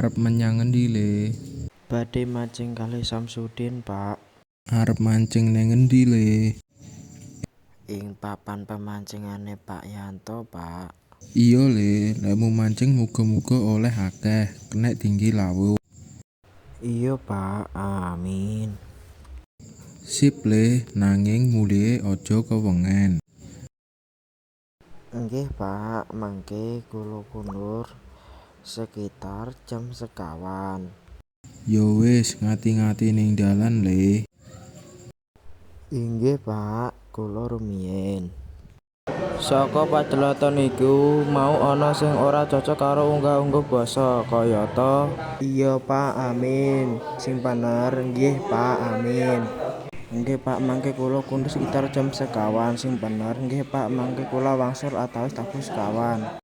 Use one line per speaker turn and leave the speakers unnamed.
Arep menyang endi Le?
Badhe mancing kalih Samsudin, Pak.
Arep mancing neng endi Le?
Ing papan pemancingane Pak Yanto, Pak.
Iya Le, lekmu mancing muga-muga oleh akeh, kenek dinggo lawuh.
Iya, Pak, amin.
Sip Le, nanging mulihe aja kewengen.
Nggih, Pak, mangke kula kundur sekitar jam 12.
Yo wis, ngati-ngati ning dalan Le.
Inggih, Pak, kula rumiyin. Saka pajlatan iku mau ana sing ora cocok karo unggah-ungguh basa, kayata Iya Pak, amin. Sing bener nggih Pak, amin. Nggih Pak, mangke kula kundur sekitar jam 12. Sing bener nggih Pak, mangke kula wangsul antawis tabuh 12.